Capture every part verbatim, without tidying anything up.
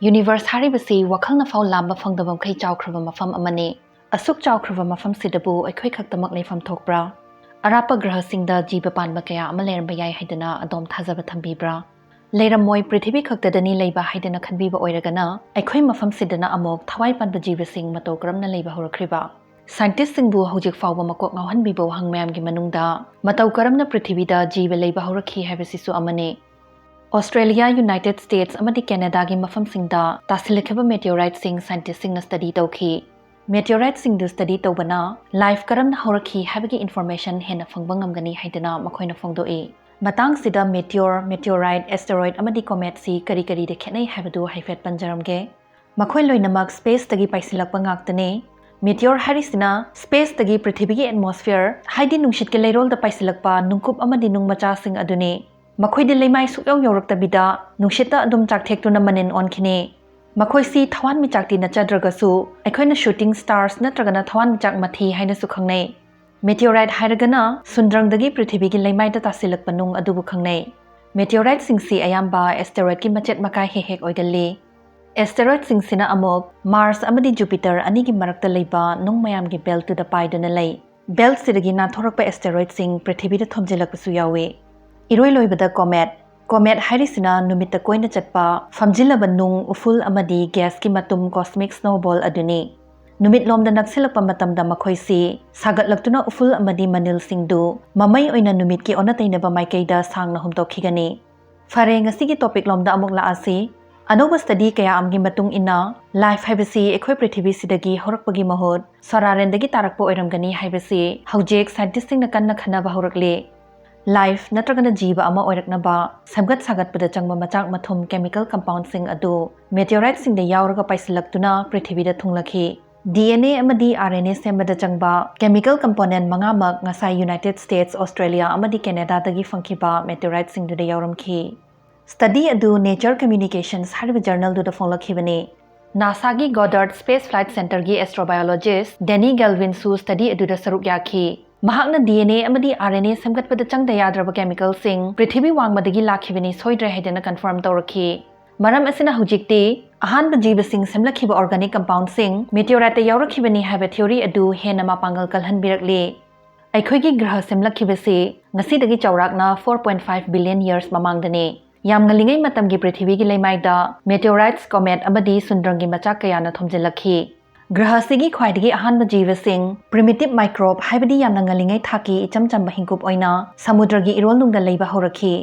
Universe ꯍꯥꯏꯔꯤꯕꯁꯤ ꯋꯥꯈꯜꯅ ꯐꯥꯎ ꯂꯥꯝꯕ ꯐꯪꯗꯕ ꯃꯈꯩ ꯆꯥꯎꯈ꯭ꯔꯕ ꯃꯐꯝ ꯑꯃꯅꯤ꯫ ꯑꯁꯨꯛ ꯆꯥꯎꯈ꯭ꯔꯕ ꯃꯐꯝꯁꯤꯗꯕꯨ ꯑꯩꯈꯣꯏ ꯈꯛꯇꯃꯛ ꯂꯩꯐꯝ ꯊꯣꯛꯄ꯭ꯔꯥ? ꯑꯔꯥꯞꯄ ꯒ꯭ꯔꯍꯁꯤꯡꯗ ꯖꯤꯕ ꯄꯥꯟꯕ ꯀꯌꯥ ꯑꯃ ꯂꯩꯔꯝꯕ ꯌꯥꯏ ꯍꯥꯏꯗꯅ ꯑꯗꯣꯝ ꯊꯥꯖꯕ ꯊꯝꯕꯤꯕ꯭ꯔꯥ? ꯂꯩꯔꯝꯃꯣꯏ, ꯄ꯭ꯔꯤꯊꯤꯕꯤ ꯈꯛꯇꯗꯅꯤ ꯂꯩꯕ ꯍꯥꯏꯗꯅ ꯈꯟꯕꯤꯕ ꯑꯣꯏꯔꯒꯅ, ꯑꯩꯈꯣꯏ ꯃꯐꯝꯁꯤꯗꯅ ꯑꯃꯨꯛ ꯊꯋꯥꯏ ꯄꯥꯟꯕ ꯖꯤꯕꯁꯤꯡ ꯃꯇꯧ ꯀꯔꯝꯅ ꯂꯩꯕ ꯍꯧꯔꯛꯈ꯭ꯔꯤꯕ? ꯁꯥꯏꯟꯇꯤꯁꯁꯤꯡꯕꯨ ꯍꯧꯖꯤꯛ ꯐꯥꯎꯕ ꯃꯀꯣꯛ ꯉꯥꯎꯍꯟꯕꯤꯕ ꯋꯥꯍꯪ ꯃꯌꯥꯝꯒꯤ ꯃꯅꯨꯡꯗ, ꯃꯇꯧ ꯀꯔꯝꯅ ꯄ꯭ꯔꯤꯊꯤꯕꯤꯗ ꯖꯤꯕ ꯂꯩꯕ ꯍꯧꯔꯛꯈꯤ ꯍꯥꯏꯕꯁꯤꯁꯨ ꯑꯃꯅꯤ꯫ ꯑꯣꯁꯇ꯭ꯔꯦꯂꯤꯌꯥ, ꯌꯨꯅꯥꯏꯇꯦꯗ ꯁ꯭ꯇꯦꯠꯁ ꯑꯃꯗꯤ ꯀꯦꯅꯦꯗꯥꯒꯤ ꯃꯐꯝꯁꯤꯡꯗ ꯇꯥꯁꯤꯜꯂꯛꯈꯤꯕ ꯃꯦꯇꯤꯑꯣꯔꯥꯏꯠꯁꯤꯡ ꯁꯥꯏꯟꯇꯤꯁꯁꯤꯡꯅ ꯁ꯭ꯇꯗꯤ ꯇꯧꯈꯤ꯫ ꯃꯦꯇꯤꯑꯣꯔꯥꯏꯠꯁꯤꯡꯗꯨ ꯁ꯭ꯇꯗꯤ ꯇꯧꯕꯅ ꯂꯥꯏꯐ ꯀꯔꯝꯅ ꯍꯧꯔꯛꯈꯤ ꯍꯥꯏꯕꯒꯤ ꯏꯟꯐꯣꯔꯃꯦꯁꯟ ꯍꯦꯟꯅ ꯐꯪꯕ ꯉꯝꯒꯅꯤ ꯍꯥꯏꯗꯅ ꯃꯈꯣꯏꯅ ꯐꯣꯡꯗꯣꯛꯏ꯫ ꯃꯇꯥꯡꯁꯤꯗ ꯃꯦꯇꯤꯑꯣꯔ, ꯃꯦꯇꯤꯑꯣꯔꯥꯏꯠ, ꯑꯦꯁꯇꯦꯔꯣꯏꯗ ꯑꯃꯗꯤ ꯀꯣꯃꯦꯠꯁꯤ ꯀꯔꯤ ꯀꯔꯤꯗ ꯈꯦꯠꯅꯩ ꯍꯥꯏꯕꯗꯨ ꯍꯥꯏꯐꯦꯠ ꯄꯟꯖꯔꯝꯒꯦ꯫ ꯃꯈꯣꯏ ꯂꯣꯏꯅꯃꯛ ꯁ꯭ꯄꯦꯁꯇꯒꯤ ꯄꯥꯏꯁꯤꯜꯂꯛꯄ ꯉꯥꯛꯇꯅꯤ꯫ ꯃꯦꯇꯤꯑꯣꯔ ꯍꯥꯏꯔꯤꯁꯤꯅ ꯁ꯭ꯄꯦꯁꯇꯒꯤ ꯄ꯭ꯔꯤꯊꯤꯕꯤꯒꯤ ꯑꯦꯠꯃꯣꯁꯐꯤꯌꯔ, ꯍꯥꯏꯗꯤ ꯅꯨꯡꯁꯤꯠꯀꯤ ꯂꯩꯔꯣꯜꯗ ꯄꯥꯏꯁꯤꯜꯂꯛꯄ ꯅꯨꯡꯀꯨꯞ ꯑꯃꯗꯤ ꯅꯨꯡ ꯃꯆꯥꯁꯤꯡ ꯑꯗꯨꯅꯤ꯫ ꯃꯈꯣꯏꯗꯤ ꯂꯩꯃꯥꯏ ꯁꯨꯛꯌꯧ ꯌꯧꯔꯛꯇꯕꯤꯗ ꯅꯨꯡꯁꯤꯠꯇ ꯑꯗꯨꯝ ꯆꯥꯛꯊꯦꯛꯇꯨꯅ ꯃꯅꯤꯟ ꯑꯣꯟꯈꯤꯅꯤ꯫ ꯃꯈꯣꯏꯁꯤ ꯊꯋꯥꯟꯃꯤꯆꯥꯛꯇꯤ ꯅꯠꯆꯗ꯭ꯔꯒꯁꯨ, ꯑꯩꯈꯣꯏꯅ ꯁꯨꯇꯤꯡ ꯁ꯭ꯇꯥꯔꯁ ꯅꯠꯇ꯭ꯔꯒꯅ ꯊꯋꯥꯟꯃꯤꯆꯥꯛ ꯃꯊꯤ ꯍꯥꯏꯅꯁꯨ ꯈꯪꯅꯩ꯫ ꯃꯦꯇꯤꯑꯣꯔꯥꯏꯠ ꯍꯥꯏꯔꯒꯅ ꯁꯨꯟꯗ꯭ꯔꯪꯗꯒꯤ ꯄ꯭ꯔꯤꯊꯤꯕꯤꯒꯤ ꯂꯩꯃꯥꯏꯗ ꯇꯥꯁꯤꯜꯂꯛꯄ ꯅꯨꯡ ꯑꯗꯨꯕꯨ ꯈꯪꯅꯩ꯫ ꯃꯦꯇꯤꯑꯣꯔꯥꯏꯠꯁꯤꯡꯁꯤ ꯑꯌꯥꯝꯕ ꯑꯦꯁꯇꯦꯔꯣꯏꯗꯀꯤ ꯃꯆꯦꯠ ꯃꯀꯥꯏ ꯍꯦꯛ ꯍꯦꯛ ꯑꯣꯏꯒꯜꯂꯤ꯫ ꯑꯦꯁꯇꯦꯔꯣꯏꯗꯁꯤꯡꯁꯤꯅ ꯑꯃꯨꯛ ꯃꯥꯔꯁ ꯑꯃꯗꯤ ꯖꯨꯄꯤꯇꯔ ꯑꯅꯤꯒꯤ ꯃꯔꯛꯇ ꯂꯩꯕ ꯅꯨꯡ ꯃꯌꯥꯝꯒꯤ ꯕꯦꯜꯠꯇꯨꯗ ꯄꯥꯏꯗꯨꯅ ꯂꯩ꯫ ꯕꯦꯜꯠꯁꯤꯗꯒꯤ ꯅꯥꯟꯊꯣꯔꯛꯄ ꯑꯦꯁꯇꯦꯔꯣꯏꯗꯁꯤꯡ ꯄ꯭ꯔꯤꯊꯤꯕꯤꯗ ꯊꯣꯝꯖꯤꯜꯂꯛꯄꯁꯨ ꯌꯥꯎꯏ꯫ ꯏꯔꯣꯏ ꯂꯣꯏꯕꯗ ꯀꯣꯃꯦꯠ꯫ ꯀꯣꯃꯦꯠ ꯍꯥꯏꯔꯤꯁꯤꯅ ꯅꯨꯃꯤꯠꯇ ꯀꯣꯏꯅ ꯆꯠꯄ ꯐꯝꯖꯤꯜꯂꯕ ꯅꯨꯡ, ꯎꯐꯨꯜ ꯑꯃꯗꯤ ꯒ꯭ꯌꯥꯁꯀꯤ ꯃꯇꯨꯝ, ꯀꯣꯁꯃꯤꯛ ꯁ꯭ꯅꯣꯕꯣꯜ ꯑꯗꯨꯅꯤ꯫ ꯅꯨꯃꯤꯠꯂꯣꯝꯗ ꯅꯛꯁꯤꯜꯂꯛꯄ ꯃꯇꯝꯗ ꯃꯈꯣꯏꯁꯤ ꯁꯥꯒꯠꯂꯛꯇꯨꯅ ꯎꯐꯨꯜ ꯑꯃꯗꯤ ꯃꯅꯤꯜꯁꯤꯡꯗꯨ ꯃꯃꯩ ꯑꯣꯏꯅ ꯅꯨꯃꯤꯠꯀꯤ ꯑꯣꯟꯅ ꯇꯩꯅꯕ ꯃꯥꯏꯀꯩꯗ ꯁꯥꯡꯅ ꯍꯨꯝꯇꯣꯛꯈꯤꯒꯅꯤ꯫ ꯐꯔꯦ, ꯉꯁꯤꯒꯤ ꯇꯣꯄꯤꯛ ꯂꯣꯝꯗ ꯑꯃꯨꯛ ꯂꯥꯛꯑꯁꯤ꯫ ꯑꯅꯧꯕ ꯁ꯭ꯇꯗꯤ ꯀꯌꯥ ꯑꯃꯒꯤ ꯃꯇꯨꯡ ꯏꯟꯅ, ꯂꯥꯏꯐ ꯍꯥꯏꯕꯁꯤ ꯑꯩꯈꯣꯏ ꯄ꯭ꯔꯤꯊꯤꯕꯤꯁꯤꯗꯒꯤ ꯍꯧꯔꯛꯄꯒꯤ ꯃꯍꯨꯠ ꯁꯣꯔꯥꯔꯦꯟꯗꯒꯤ ꯇꯥꯔꯛꯄ ꯑꯣꯏꯔꯝꯒꯅꯤ ꯍꯥꯏꯕꯁꯤ ꯍꯧꯖꯤꯛ ꯁꯥꯏꯟꯇꯤꯁꯁꯤꯡꯅ ꯀꯟꯅ ꯈꯟꯅꯕ ꯍꯧꯔꯛꯂꯤ꯫ ꯂꯥꯏꯐ ꯅꯠꯇ꯭ꯔꯒꯅ ꯖꯤꯕ ꯑꯃ ꯑꯣꯏꯔꯛꯅꯕ ꯁꯦꯝꯒꯠ ꯁꯥꯒꯠꯄꯗ ꯆꯪꯕ ꯃꯆꯥꯛ ꯃꯊꯨꯝ, ꯀꯦꯃꯤꯀꯦꯜ ꯀꯝꯄꯥꯎꯟꯗꯁꯤꯡ ꯑꯗꯨ ꯃꯦꯇꯤꯑꯣꯔꯥꯏꯠꯁꯤꯡꯗ ꯌꯥꯎꯔꯒ ꯄꯥꯏꯁꯤꯜꯂꯛꯇꯨꯅ ꯄ꯭ꯔꯤꯊꯤꯕꯤꯗ ꯊꯨꯡꯂꯛꯈꯤ꯫ ꯗꯤ ꯑꯦꯟ ꯑꯦ ꯑꯃꯗꯤ ꯑꯥꯔ ꯑꯦꯟ ꯑꯦ ꯁꯦꯝꯕꯗ ꯆꯪꯕ ꯀꯦꯃꯤꯀꯦꯜ ꯀꯝꯄꯣꯅꯦꯟꯠ ꯃꯉꯥꯃꯛ ꯉꯁꯥꯏ ꯌꯨꯅꯥꯏꯇꯦꯗ ꯁ꯭ꯇꯦꯠꯁ, ꯑꯣꯁꯇ꯭ꯔꯦꯂꯤꯌꯥ ꯑꯃꯗꯤ ꯀꯦꯅꯦꯗꯥꯗꯒꯤ ꯐꯪꯈꯤꯕ ꯃꯦꯇꯤꯑꯣꯔꯥꯏꯠꯁꯤꯡꯗꯨꯗ ꯌꯥꯎꯔꯝꯈꯤ꯫ ꯁ꯭ꯇꯗꯤ ꯑꯗꯨ ꯅꯦꯆꯔ ꯀꯝꯃ꯭ꯌꯨꯅꯤꯀꯦꯁꯟꯁ ꯍꯥꯏꯔꯤꯕ ꯖꯔꯅꯦꯜꯗꯨꯗ ꯐꯣꯡꯂꯛꯈꯤꯕꯅꯤ꯫ ꯅꯥꯁꯥꯒꯤ ꯒꯣꯗꯥꯔꯗ ꯁ꯭ꯄꯦꯁ ꯐ꯭ꯂꯥꯏꯠ ꯁꯦꯟꯇꯔꯒꯤ ꯑꯦꯁꯇ꯭ꯔꯣꯕꯥꯏꯑꯣꯂꯣꯖꯤꯁ꯭ꯠ ꯗꯦꯅꯤ ꯒꯦꯜꯚꯤꯟꯁꯨ ꯁ꯭ꯇꯗꯤ ꯑꯗꯨꯗ ꯁꯔꯨꯛ ꯌꯥꯈꯤ꯫ ꯃꯍꯥꯛꯅ ꯗꯤ ꯑꯦꯟ ꯑꯦ ꯑꯃꯗꯤ ꯑꯥꯔ ꯑꯦꯟ ꯑꯦ ꯁꯦꯝꯒꯠꯄꯗ ꯆꯪꯗ ꯌꯥꯗ꯭ꯔꯕ ꯀꯦꯃꯤꯀꯦꯜꯁꯤꯡ ꯄ꯭ꯔꯤꯊꯤꯕꯤ ꯋꯥꯡꯃꯗꯒꯤ ꯂꯥꯛꯈꯤꯕꯅꯤ ꯁꯣꯏꯗ꯭ꯔꯦ ꯍꯥꯏꯗꯅ ꯀꯟꯐꯥꯔꯝ ꯇꯧꯔꯛꯈꯤ꯫ ꯃꯔꯝ ꯑꯁꯤꯅ ꯍꯧꯖꯤꯛꯇꯤ ꯑꯍꯥꯟꯕ ꯖꯤꯕꯁꯤꯡ ꯁꯦꯝꯂꯛꯈꯤꯕ organic compoundꯁꯤꯡ meteoriteꯇ ꯌꯥꯎꯔꯛꯈꯤꯕꯅꯤ ꯍꯥꯏꯕ theory ꯑꯗꯨ ꯍꯦꯟꯅ ꯃꯄꯥꯡꯒꯜ ꯀꯜꯍꯟꯕꯤꯔꯛꯂꯤ꯫ ꯑꯩꯈꯣꯏꯒꯤ ꯒ꯭ꯔꯍ ꯁꯦꯝꯂꯛꯈꯤꯕꯁꯤ ꯉꯁꯤꯗꯒꯤ ꯆꯥꯎꯔꯥꯛꯅ four point five billion years ꯃꯃꯥꯡꯗꯅꯤ꯫ ꯌꯥꯝ ꯉꯜꯂꯤꯉꯩ ꯃꯇꯝꯒꯤ ꯄ꯭ꯔꯤꯊꯤꯕꯤꯒꯤ ꯂꯩꯃꯥꯏꯗ meteorites, comet ꯑꯃꯗꯤ ꯁꯨꯟꯗ꯭ꯔꯪꯒꯤ ꯃꯆꯥꯛ ꯀꯌꯥꯅ ꯊꯣꯝꯖꯤꯜꯂꯛꯈꯤ꯫ ꯒ꯭ꯔꯍ ꯑꯁꯤꯒꯤ ꯈ꯭ꯋꯥꯏꯗꯒꯤ ꯑꯍꯥꯟꯕ ꯖꯤꯕꯁꯤꯡ primitive microbe, ꯍꯥꯏꯕꯗꯤ ꯌꯥꯝꯅ ꯉꯜꯂꯤꯉꯩ ꯊꯥꯛꯀꯤ ꯏꯆꯝ ꯆꯝꯕ ꯍꯤꯡꯀꯨꯞ ꯑꯣꯏꯅ ꯁꯃꯨꯗ꯭ꯔꯒꯤ ꯏꯔꯣꯜꯅꯨꯡꯗ ꯂꯩꯕ ꯍꯧꯔꯛꯈꯤ꯫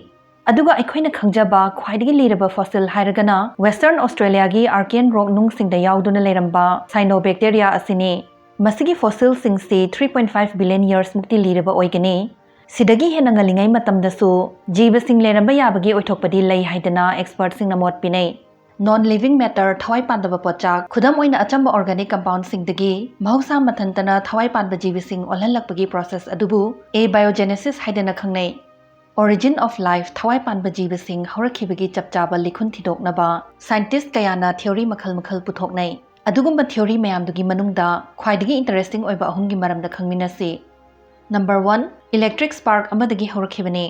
ꯑꯗꯨꯒ ꯑꯩꯈꯣꯏꯅ ꯈꯪꯖꯕ ꯈ꯭ꯋꯥꯏꯗꯒꯤ ꯂꯤꯔꯕ fossil ꯍꯥꯏꯔꯒꯅ Western Australiaꯒꯤ Archean rock ꯅꯨꯡꯁꯤꯡꯗ ꯌꯥꯎꯗꯨꯅ ꯂꯩꯔꯝꯕ Cyanobacteria ꯑꯁꯤꯅꯤ꯫ ꯃꯁꯤꯒꯤ fossilꯁꯤꯡꯁꯤ three point five billion years ꯃꯨꯛꯇꯤ ꯂꯤꯔꯕ ꯑꯣꯏꯒꯅꯤ꯫ ꯁꯤꯗꯒꯤ ꯍꯦꯟꯅ ꯉꯜꯂꯤꯉꯩ ꯃꯇꯝꯗꯁꯨ ꯖꯤꯕꯁꯤꯡ ꯂꯩꯔꯝꯕ ꯌꯥꯕꯒꯤ ꯑꯣꯏꯊꯣꯛꯄꯗꯤ ꯂꯩ ꯍꯥꯏꯗꯅ expertꯁꯤꯡꯅ ꯃꯣꯠ ꯄꯤꯅꯩ꯫ Non living matter, ꯊꯋꯥꯏ ꯄꯥꯟꯗꯕ ꯄꯣꯠꯆꯥꯛ, ꯈꯨꯗꯝ ꯑꯣꯏꯅ ꯑꯆꯝꯕ organic compoundꯁꯤꯡꯗꯒꯤ ꯃꯍꯧꯁꯥ ꯃꯊꯟꯇꯅ ꯊꯋꯥꯏ ꯄꯥꯟꯕ ꯖꯤꯕꯁꯤꯡ ꯑꯣꯜꯍꯜꯂꯛꯄꯒꯤ process ꯑꯗꯨꯕꯨ abiogenesis ꯍꯥꯏꯗꯅ ꯈꯪꯅꯩ꯫ Origin of life, ꯊꯋꯥꯏ ꯄꯥꯟꯕ ꯖꯤꯕꯁꯤꯡ ꯍꯧꯔꯛꯈꯤꯕꯒꯤ ꯆꯞ ꯆꯥꯕ ꯂꯤꯈꯨꯟ ꯊꯤꯗꯣꯛꯅꯕ scientist ꯀꯌꯥꯅ theory ꯃꯈꯜ ꯃꯈꯜ ꯄꯨꯊꯣꯛꯅꯩ꯫ ꯑꯗꯨꯒꯨꯝꯕ theory ꯃꯌꯥꯝꯗꯨꯒꯤ ꯃꯅꯨꯡꯗ ꯈ꯭ꯋꯥꯏꯗꯒꯤ interesting ꯑꯣꯏꯕ ꯑꯍꯨꯝꯒꯤ ꯃꯔꯝꯗ ꯈꯪꯃꯤꯟꯅꯁꯤ꯫ Number one, electric spark ꯑꯃꯗꯒꯤ ꯍꯧꯔꯛꯈꯤꯕꯅꯤ꯫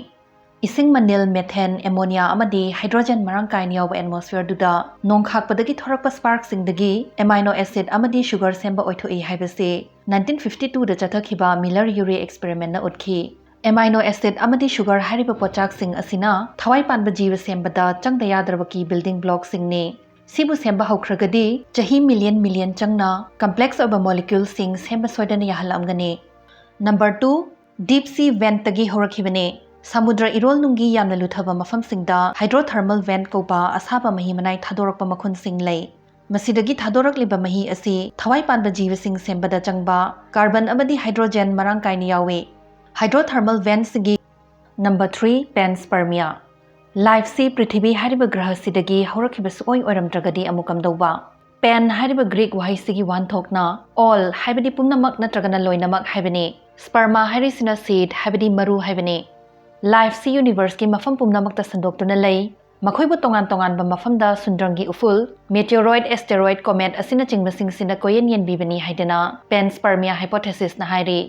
ꯏꯁꯤꯡ ꯃꯅꯤꯜ, methane, ammonia ꯑꯃꯗꯤ hydrogen ꯃꯔꯥꯡ ꯀꯥꯏꯅ ꯌꯥꯎꯕ atmosphereꯗꯨꯗ ꯅꯣꯡꯈꯥꯛꯄꯗꯒꯤ ꯊꯣꯔꯛꯄ sparkꯁꯤꯡꯗꯒꯤ amino acid ꯑꯃꯗꯤ sugar ꯁꯦꯝꯕ ꯑꯣꯏꯊꯣꯛꯏ ꯍꯥꯏꯕꯁꯤ nineteen fifty twoꯗ ꯆꯠꯊꯈꯤꯕ Miller-Urey experimentꯅ ꯎꯠꯈꯤ꯫ Amino acid ꯑꯃꯗꯤ sugar ꯍꯥꯏꯔꯤꯕ ꯄꯣꯠꯆꯥꯛꯁꯤꯡ ꯑꯁꯤꯅ ꯊꯋꯥꯏ ꯄꯥꯟꯕ ꯖꯤꯕ ꯁꯦꯝꯕꯗ ꯆꯪꯗ ꯌꯥꯗ꯭ꯔꯕ key building blockꯁꯤꯡꯅꯤ꯫ ꯁꯤꯕꯨ ꯁꯦꯝꯕ ꯍꯧꯈ꯭ꯔꯒꯗꯤ ꯆꯍꯤ million million ꯆꯪꯅ complex ꯑꯣꯏꯕ moleculeꯁꯤꯡ ꯁꯦꯝꯕ ꯁꯣꯏꯗꯅ ꯌꯥꯍꯜꯂꯝꯒꯅꯤ꯫ Number two, deep sea ventꯇꯒꯤ ꯍꯧꯔꯛꯈꯤꯕꯅꯤ꯫ ꯁꯃꯨꯗ꯭ꯔ ꯏꯔꯣꯜꯅꯨꯡꯒꯤ ꯌꯥꯝꯅ ꯂꯨꯊꯕ ꯃꯐꯝꯁꯤꯡꯗ hydrothermal vent ꯀꯧꯕ ꯑꯁꯥꯕ ꯃꯍꯤ ꯃꯅꯥꯏ ꯊꯥꯗꯣꯔꯛꯄ ꯃꯈꯨꯟꯁꯤꯡ ꯂꯩ꯫ ꯃꯁꯤꯗꯒꯤ ꯊꯥꯗꯣꯔꯛꯂꯤꯕ ꯃꯍꯤ ꯑꯁꯤ ꯊꯋꯥꯏ ꯄꯥꯟꯕ ꯖꯤꯕꯁꯤꯡ ꯁꯦꯝꯕꯗ ꯆꯪꯕ carbon ꯑꯃꯗꯤ hydrogen ꯃꯔꯥꯡ ꯀꯥꯏꯅ ꯌꯥꯎꯏ꯫ Hydrothermal ventꯁꯤꯡꯒꯤ Number three, panspermia꯫ Lifeꯁꯤ ꯄ꯭ꯔꯤꯊꯤꯕꯤ ꯍꯥꯏꯔꯤꯕ ꯒ꯭ꯔꯍꯁꯤꯗꯒꯤ ꯍꯧꯔꯛꯈꯤꯕ ꯁꯨꯛꯑꯣꯏ ꯑꯣꯏꯔꯝꯗ꯭ꯔꯒꯗꯤ ꯑꯃꯨꯛ ꯀꯝꯗꯧꯕ? Pan ꯍꯥꯏꯔꯤꯕ Greek ꯋꯥꯍꯩꯁꯤꯒꯤ ꯋꯥꯍꯟꯊꯣꯛꯅ all ꯍꯥꯏꯕꯗꯤ ꯄꯨꯝꯅꯃꯛ ꯅꯠꯇ꯭ꯔꯒꯅ ꯂꯣꯏꯅꯃꯛ ꯍꯥꯏꯕꯅꯤ꯫ Sperma ꯍꯥꯏꯔꯤꯁꯤꯅ seed ꯍꯥꯏꯕꯗꯤ ꯃꯔꯨ ꯍꯥꯏꯕꯅꯤ꯫ Lifeꯁꯤ universeꯀꯤ ꯃꯐꯝ ꯄꯨꯝꯅꯃꯛꯇ ꯁꯟꯗꯣꯛꯇꯨꯅ ꯂꯩ꯫ ꯃꯈꯣꯏꯕꯨ ꯇꯣꯉꯥꯟ ꯇꯣꯉꯥꯟꯕ ꯃꯐꯝꯗ ꯁꯨꯟꯗ꯭ꯔꯪꯒꯤ ꯎꯐꯨꯜ, meteoroid, asteroid, comet ꯑꯁꯤꯅꯆꯤꯡꯕꯁꯤꯡꯁꯤꯅ ꯀꯣꯏꯌꯦꯟ ꯌꯦꯟꯕꯤꯕꯅꯤ ꯍꯥꯏꯗꯅ panspermia hypothesisꯅ ꯍꯥꯏꯔꯤ꯫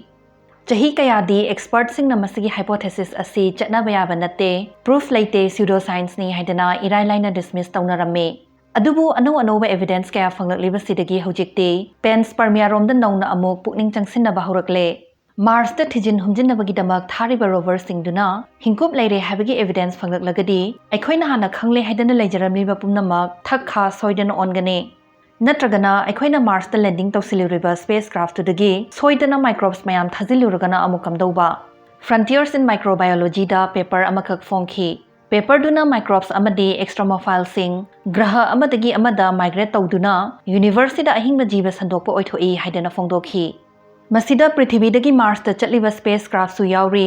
ꯆꯍꯤ ꯀꯌꯥꯗꯤ expertꯁꯤꯡꯅ ꯃꯁꯤꯒꯤ hypothesis ꯑꯁꯤ ꯆꯠꯅꯕ ꯌꯥꯕ ꯅꯠꯇꯦ, proof ꯂꯩꯇꯦ, pseudoscienceꯅꯤ ꯍꯥꯏꯗꯅ ꯏꯔꯥꯏ ꯂꯥꯏꯅ dismiss ꯇꯧꯅꯔꯝꯃꯤ꯫ ꯑꯗꯨꯕꯨ ꯑꯅꯧ ꯑꯅꯧꯕ evidence ꯀꯌꯥ ꯐꯪꯂꯛꯂꯤꯕꯁꯤꯗꯒꯤ ꯍꯧꯖꯤꯛꯇꯤ panspermia ꯔꯣꯝꯗ ꯅꯧꯅ ꯑꯃꯨꯛ ꯄꯨꯛꯅꯤꯡ ꯆꯪꯁꯤꯟꯅꯕ ꯍꯧꯔꯛꯂꯦ꯫ Mars ꯇ ꯊꯤꯖꯤꯟ ꯍꯨꯝꯖꯤꯟꯅꯕꯒꯤꯗꯃꯛ ꯊꯥꯔꯤꯕ rover ꯁꯤꯡꯗꯨꯅ ꯍꯤꯡꯀꯨꯞ ꯂꯩꯔꯦ ꯍꯥꯏꯕꯒꯤ evidence ꯐꯪꯂꯛꯂꯒꯗꯤ, ꯑꯩꯈꯣꯏꯅ ꯍꯥꯟꯅ ꯈꯪꯂꯦ ꯍꯥꯏꯗꯅ ꯂꯩꯖꯔꯝꯂꯤꯕ ꯄꯨꯝꯅꯃꯛ ꯊꯛ ꯈꯥ ꯁꯣꯏꯗꯅ ꯑꯣꯟꯒꯅꯤ꯫ ꯅꯠꯇ꯭ꯔꯒꯅ ꯑꯩꯈꯣꯏꯅ Mars ꯇ landing ꯇꯧꯁꯤꯜꯂꯨꯔꯤꯕ spacecraft ꯇꯨꯗꯒꯤ ꯁꯣꯏꯗꯅ microbes ꯃꯌꯥꯝ ꯊꯥꯖꯤꯜꯂꯨꯔꯒꯅ ꯑꯃꯨꯛ ꯀꯝꯗꯧꯕ? Frontiers in Microbiology the paper ꯑꯃꯈꯛ ꯐꯣꯡꯈꯤ꯫ Paper ꯗꯨꯅ microbes ꯑꯃꯗꯤ extremophile ꯁꯤꯡ ꯒ꯭ꯔꯍ ꯑꯃꯗꯒꯤ ꯑꯃꯗ migrate ꯇꯧꯗꯨꯅ universe ꯁꯤꯗ ꯑꯍꯤꯡꯕ ꯖꯤꯕ ꯁꯟꯗꯣꯛꯄ ꯑꯣꯏꯊꯣꯛꯏ ꯍꯥꯏꯗꯅ ꯐꯣꯡꯗꯣꯛꯈꯤ꯫ ꯃꯁꯤꯗ ꯄ꯭ꯔꯤꯊꯤꯕꯤꯗꯒꯤ Mars ꯇ ꯆꯠꯂꯤꯕ spacecraft ꯁꯨ ꯌꯥꯎꯔꯤ꯫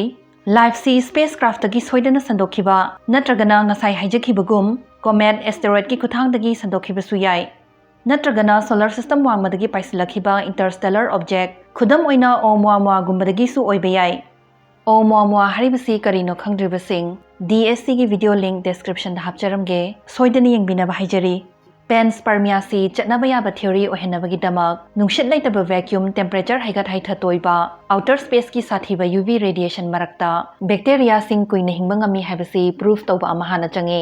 Life ꯁꯤ spacecraft ꯇꯒꯤ ꯁꯣꯏꯗꯅ ꯁꯟꯗꯣꯛꯈꯤꯕ, ꯅꯠꯇ꯭ꯔꯒꯅ ꯉꯁꯥꯏ ꯍꯥꯏꯖꯈꯤꯕꯒꯨꯝ comet, asteroid ꯀꯤ ꯈꯨꯠꯊꯥꯡꯗꯒꯤ ꯁꯟꯗꯣꯛꯈꯤꯕꯁꯨ ꯌꯥꯏ꯫ ꯅꯠꯇ꯭ꯔꯒꯅ solar system ꯋꯥꯡꯃꯗꯒꯤ ꯄꯥꯏꯁꯤꯜꯂꯛꯈꯤꯕ interstellar object, ꯈꯨꯗꯝ ꯑꯣꯏꯅ Oumuamua ꯒꯨꯝꯕꯗꯒꯤꯁꯨ ꯑꯣꯏꯕ ꯌꯥꯏ꯫ Oumuamua ꯍꯥꯏꯔꯤꯕꯁꯤ ꯀꯔꯤꯅꯣ ꯈꯪꯗ꯭ꯔꯤꯕꯁꯤꯡ, D S C ꯒꯤ video link description ꯗ ꯍꯥꯞꯆꯔꯝꯒꯦ, ꯁꯣꯏꯗꯅ ꯌꯦꯡꯕꯤꯅꯕ ꯍꯥꯏꯖꯔꯤ꯫ Panspermia ꯁꯤ ꯆꯠꯅꯕ ꯌꯥꯕ theory ꯑꯣꯏꯍꯟꯅꯕꯒꯤꯗꯃꯛ, ꯅꯨꯡꯁꯤꯠ ꯂꯩꯇꯕ vacuum, temperature ꯍꯩꯒꯠ ꯍꯩꯊ ꯇꯣꯏꯕ, outer space ꯀꯤ ꯁꯥꯊꯤꯕ U V radiation ꯃꯔꯛꯇ bacteria ꯁꯤꯡ ꯀꯨꯏꯅ ꯍꯤꯡꯕ ꯉꯝꯃꯤ ꯍꯥꯏꯕꯁꯤ proof ꯇꯧꯕ ꯑꯃ ꯍꯥꯟꯅ ꯆꯪꯉꯤ꯫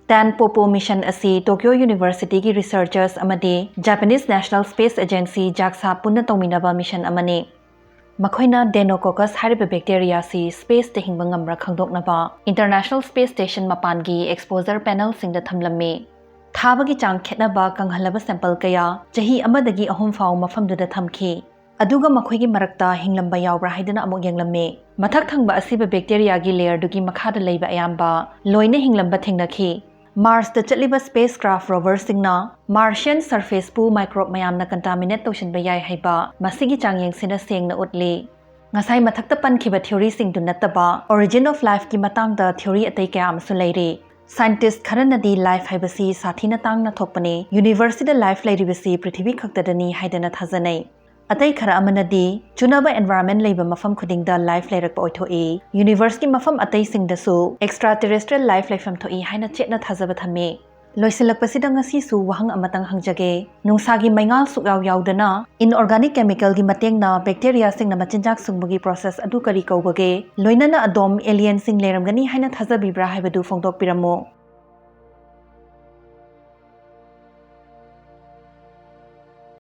Tanpopo mission ꯑꯁꯤ Tokyo University ꯒꯤ researchers ꯑꯃꯗꯤ Japanese National Space Agency, JAXA, ꯄꯨꯟꯅ ꯇꯧꯃꯤꯟꯅꯕ mission ꯑꯃꯅꯤ꯫ ꯃꯈꯣꯏꯅ Deinococcus ꯍꯥꯏꯔꯤꯕ bacteria ꯁꯤ space ꯇ ꯍꯤꯡꯕ ꯉꯝꯕ꯭ꯔꯥ ꯈꯪꯗꯣꯛꯅꯕ International Space Station ꯃꯄꯥꯟꯒꯤ exposure panel ꯁꯤꯡꯗ ꯊꯝꯂꯝꯃꯤ꯫ ꯊꯥꯕꯒꯤ ꯆꯥꯡ ꯈꯦꯠꯅꯕ ꯀꯪꯍꯜꯂꯕ sample ꯀꯌꯥ ꯆꯍꯤ ꯑꯃꯗꯒꯤ ꯑꯍꯨꯝ ꯐꯥꯎ ꯃꯐꯝꯗꯨꯗ ꯊꯝꯈꯤ꯫ ꯑꯗꯨꯒ ꯃꯈꯣꯏꯒꯤ ꯃꯔꯛꯇ ꯍꯤꯡꯂꯝꯕ ꯌꯥꯎꯕ꯭ꯔꯥ ꯍꯥꯏꯗꯨꯅ ꯑꯃꯨꯛ ꯌꯦꯡꯂꯝꯃꯤ꯫ ꯃꯊꯛ ꯊꯪꯕ ꯑꯁꯤꯕ bacteria ꯒꯤ layer ꯗꯨꯒꯤ ꯃꯈꯥꯗ ꯂꯩꯕ ꯑꯌꯥꯝꯕ ꯂꯣꯏꯅ ꯍꯤꯡꯂꯝꯕ ꯊꯦꯡꯅꯈꯤ꯫ Mars ꯇ ꯆꯠꯂꯤꯕ spacecraft rover ꯁꯤꯡꯅ Martian surface ꯄꯨ microbe ꯃꯌꯥꯝꯅ contaminate ꯇꯧꯁꯤꯟꯕ ꯌꯥꯏ ꯍꯥꯏꯕ ꯃꯁꯤꯒꯤ ꯆꯥꯡꯌꯦꯡꯁꯤꯅ ꯁꯦꯡꯅ ꯎꯠꯂꯤ꯫ ꯉꯁꯥꯏ ꯃꯊꯛꯇ ꯄꯟꯈꯤꯕ theory ꯁꯤꯡꯗꯨ ꯅꯠꯇꯕ, origin of life ꯀꯤ ꯃꯇꯥꯡꯗ theory ꯑꯇꯩ ꯀꯌꯥ ꯑꯃꯁꯨ ꯂꯩꯔꯤ꯫ Scientist ꯈꯔꯅꯗꯤ life ꯍꯥꯏꯕꯁꯤ ꯁꯥꯊꯤꯅ ꯇꯥꯡꯅ ꯊꯣꯛꯄꯅꯤ, universe ꯁꯤꯗ life ꯂꯩꯔꯤꯕꯁꯤ ꯄ꯭ꯔꯤꯊꯤꯕꯤ ꯈꯛꯇꯗꯅꯤ ꯍꯥꯏꯗꯅ ꯊꯥꯖꯅꯩ꯫ ꯑꯇꯩ ꯈꯔ ꯑꯃꯅꯗꯤ ꯆꯨꯅꯕ environment ꯂꯩꯕ ꯃꯐꯝ ꯈꯨꯗꯤꯡꯗ life ꯂꯩꯔꯛꯄ ꯑꯣꯏꯊꯣꯛꯏ, universe ꯀꯤ ꯃꯐꯝ ꯑꯇꯩꯁꯤꯡꯗꯁꯨ extraterrestrial life ꯂꯩꯐꯝ ꯊꯣꯛꯏ ꯍꯥꯏꯅ ꯆꯦꯠꯅ ꯊꯥꯖꯕ ꯊꯝꯃꯤ꯫ ꯂꯣꯏꯁꯤꯜꯂꯛꯄꯁꯤꯗ ꯉꯁꯤꯁꯨ ꯋꯥꯍꯪ ꯑꯃꯇꯪ ꯍꯪꯖꯒꯦ, ꯅꯨꯡꯁꯥꯒꯤ ꯃꯩꯉꯥꯜ ꯁꯨꯛꯌꯥꯎ ꯌꯥꯎꯗꯅ inorganic chemical ꯒꯤ ꯃꯇꯦꯡꯅ bacteria ꯁꯤꯡꯅ ꯃꯆꯤꯟꯖꯥꯛ ꯁꯨꯡꯕꯒꯤ process ꯑꯗꯨ ꯀꯔꯤ ꯀꯧꯕꯒꯦ? ꯂꯣꯏꯅꯅ ꯑꯗꯣꯝ alien ꯁꯤꯡ ꯂꯩꯔꯝꯒꯅꯤ ꯍꯥꯏꯅ ꯊꯥꯖꯕꯤꯕ꯭ꯔꯥ ꯍꯥꯏꯕꯗꯨ ꯐꯣꯡꯗꯣꯛꯄꯤꯔꯝꯃꯨ꯫